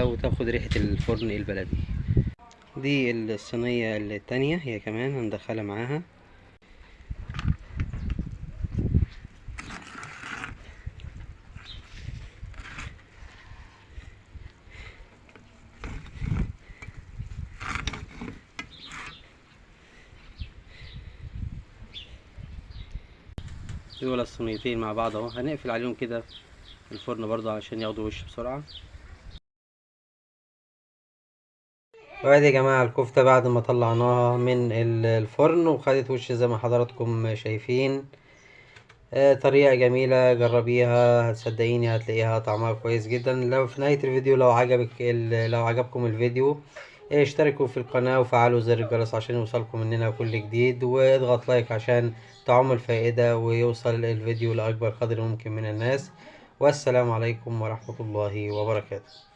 وتاخد ريحة الفرن البلدي. دي الصينية التانية هي كمان هندخلها معاها. دول الصينيتين مع بعض اهو، هنقفل عليهم كده الفرن برضو عشان ياخدوا وش بسرعة. وادي يا جماعة الكفتة بعد ما طلعناها من الفرن وخدت وش زي ما حضراتكم شايفين. طريقة جميلة، جربيها هتصدقيني هتلاقيها طعمها كويس جدا. لو في نهاية الفيديو لو عجبكم الفيديو اشتركوا في القناة وفعلوا زر الجرس عشان يوصلكم مننا كل جديد، واضغط لايك عشان تعم الفائدة ويوصل الفيديو لأكبر قدر ممكن من الناس. والسلام عليكم ورحمة الله وبركاته.